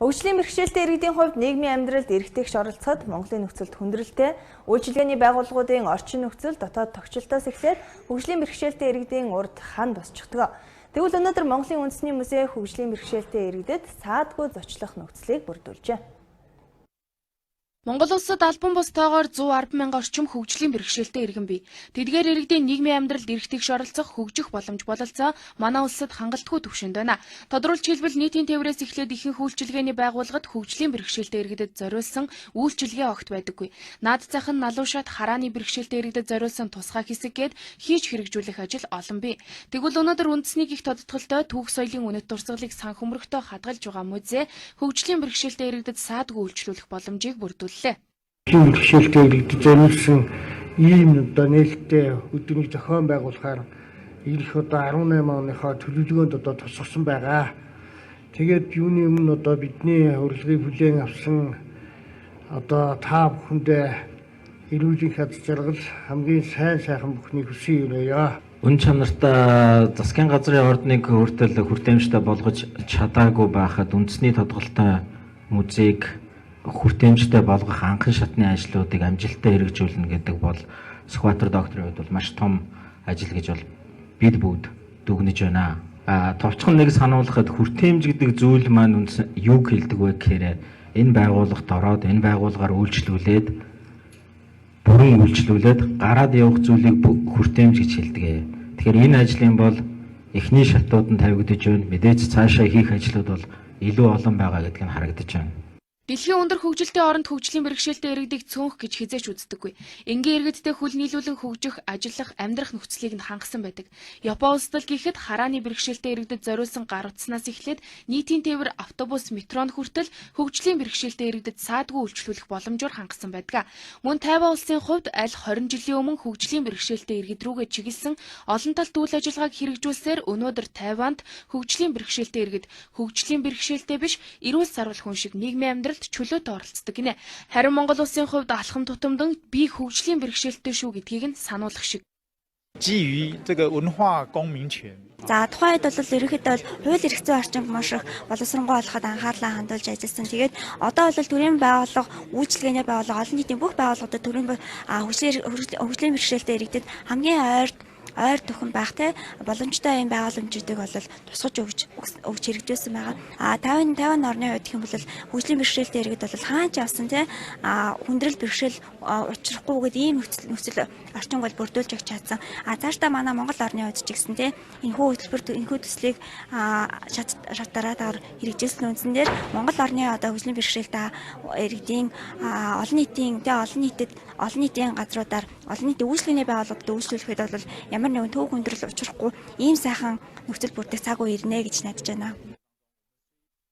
Хөгжлийн бэрхшээлтэй иргэдийн хувьд нийгмийн амьдралд эргэтгэж оролцоход Монголын нөхцөлд хүндрэлтэй, үйлчилгээний байгууллагуудын орчин нөхцөл дотоод тохичлолтоос эхлээд хөгжлийн бэрхшээлтэй иргэдийн урд хан босчихдог. Тэгвэл өнөөдөр Монголын үндэсний музей хөгжлийн бэрхшээлтэй иргэдэд саадгүй зочлох нөхцөлийг бүрдүүлжээ. Монгол улсад албан бус тоогоор 110 мянга орчим хөгжлийн бэрхшээлтэй иргэн бий. Тэдгээр иргэдийн нийгмийн амьдралд эргэтгэж оролцох, хөгжих боломж бололцоо манай улсад хангалтгүй түвшинд байна. Тодруулж хэлбэл, нийтийн тээврээс эхлээд ихэнх үйлчилгээний байгууллагад хөгжлийн бэрхшээлтэй иргэдэд зориулсан үйлчилгээ огт байдаггүй. Наад зах нь налуу шат харааны бэрхшээлтэй иргэдэд зориулсан тусгай хэсэг гээд хийж хэрэгжүүлэх ажил олон бий. Тэгвэл өнөөдөр үндэсний гих тодтголтой түүх соёлын үнэт дурсгалыг санхүмрөгтөө хадгалж байгаа музей хөгжлийн бэрхшээлтэй иргэдэд саадгүй үйлчлүүлэх боломжийг бүрдүүллээ. Бэрхшээлтэй иргэдэд зориулсан ийм одоо нээлттэй өдрийг зохион байгуулахаар ирэх одоо 18 оныхоо төлөвлөгөөнд одоо тусгасан байгаа. Тэгээд юуны өмнө одоо бидний урилгыг хүлээн авсан одоо та бүхэндээ эрүүлийн хад жаргал, хамгийн сайн сайхан бүхнийг хүсэн өрөөе. Үн чанартай засгийн газрын ордныг хүртэл хүртээмжтэй болгож чадаагүй байхад үндэсний тодголтой музейг хүртээмжтэй болгох анхан шатны ажлуудыг амжилттай хэрэгжүүлнэ гэдэг бол Сүхбаатар докторийн хувьд бол маш том ажил гэж бол бид бүгд дүгнэж байна. А товчхон нэг сануулхад, хүртээмж гэдэг зүйл маань үндсэн юуг хэлдэг вэ гэхээр энэ байгууллагт ороод, энэ байгууллагаар үйлчлүүлээд, бүрэн үйлчлүүлээд гараад явах зүйлийг хүртээмж гэж хэлдэг. Тэгэхээр энэ ажлын бол эхний шатууд нь тавигдаж байна. Мэдээж цаашаа хийх ажлууд бол илүү олон байгаа гэдг нь харагдаж байна. Дэлхийн өндөр хөгжилтэй оронд хөгжлийн бэрхшээлтэй иргэдийг цөөнх гэж хэзээ ч үздэггүй. Энгийн иргэдтэй хөл нийлүүлэн хөгжих, ажиллах, амьдрах нөхцөлийг нь хангасан байдаг. Япон улсад л гэхэд харааны бэрхшээлтэй иргэдэд зориулсан гар утаснаас эхлээд нийтийн тээвэр, автобус, метрон хүртэл хөгжлийн бэрхшээлтэй иргэдэд саадгүй үйлчлүүлэх боломжоор хангасан байдаг. Мөн Тайван улсын хувьд аль 20 жилийн өмнө хөгжлийн бэрхшээлтэй иргэд рүүгээ чиглэсэн олон талт үйл ажиллагааг хэрэгжүүлсээр өнөөдөр Тайванд хөгжлийн бэрхшээлтэй иргэд хөгжлийн бэрхшээлтэй биш, эрүүл саруул хүн шиг нийгмийн амьдралд чөлөөтэй оролцдог гинэ. Харин Монгол улсын хувьд алхам тутамдан би хөгжлийн бэрхшээлтэй шүү гэдгийг нь сануулах шиг. 基于这个文化公民权。 За, тухайн үед бол ерөнхийдөө бол хууль эрх зүйн орчинд маш их боловсронгуй болоход анхаарлаа хандуулж ажилласан. Тэгээд одоо бол төрийн байгууллага, үйлчилгээний байгууллага, олон нийтийн бүх байгууллагуудад төрийн хөгжлийн бэрхшээлтэй иргэдэд хамгийн ойр төхөн байх те боломжтой юм байгууламжуудыг бол тусгаж өгч хэрэгжүүлсэн байгаа. А 50 50 орны хувьд гэх юм бол хөгжлийн бэрхшээлтэй иргэд бол хаан ч явсан те хүндрэл бэрхшээл учрахгүй гэдэг ийм нөхцөл орчин бол бүрдүүлж өгч чадсан. А цаашдаа манай Монгол орны хувьд ч гэсэн те энэхүү хөтөлбөр, энэхүү төслийг шат шат дараагаар хэрэгжүүлсэн үндсэн дээр Монгол орны одоо хөгжлийн бэрхшээлтэй иргэдийн олон нийтийн те олон нийтэд, олон нийтийн газруудаар, олон нийтийн үйлчилгээний байгууллагад үйлчлүүлэхэд бол ямар нэгэн төв хүндрэл учрахгүй ийм сайхан нөхцөл бүрдэх цаг үе ирнэ гэж найдаж байна.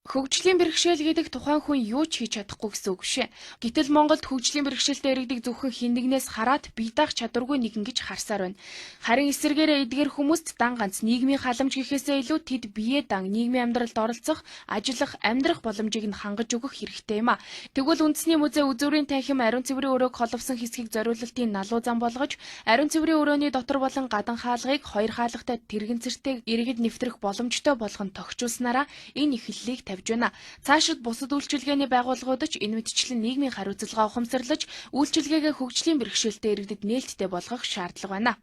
Хөгжлийн бэрхшээл гэдэг тухайн хүн юу ч хийж чадахгүй гэсэн үг шээ. Гэтэл Монголд хөгжлийн бэрхшээлтэй иргэдийг зөвхөн хэн нэгнээс хараад бие даах чадваргүй нэгэн гэж харсаар байна. Харин эсэргээрээ эдгээр хүмүүст дан ганц нийгмийн халамж гэхээсээ илүү тэд бие дан нийгмийн амьдралд оролцох, ажиллах, амьдрах боломжийг нь хангаж өгөх хэрэгтэй юм а. Тэгвэл үндэсний музей үзүүрийн танхим ариун цэврийн өрөөг холовсон хэсгийг зориулалтын налуу зам болгож, ариун цэврийн өрөөний дотор болон гадан хаалгыг хоёр хаалгатай тэргэн цэртэй иргэд нэвтрэх боломжтой болгон тохижуулснараа энэ эхлэлийг тавьж байна. Цаашид бусад үйлчилгээний байгууллагууд ч энэ мэтчлэн нийгмийн хариуцлага ухамсарлаж, үйлчилгээгээ хөгжлийн бэрхшээлтэй иргэдэд нээлттэй болгох шаардлага байна.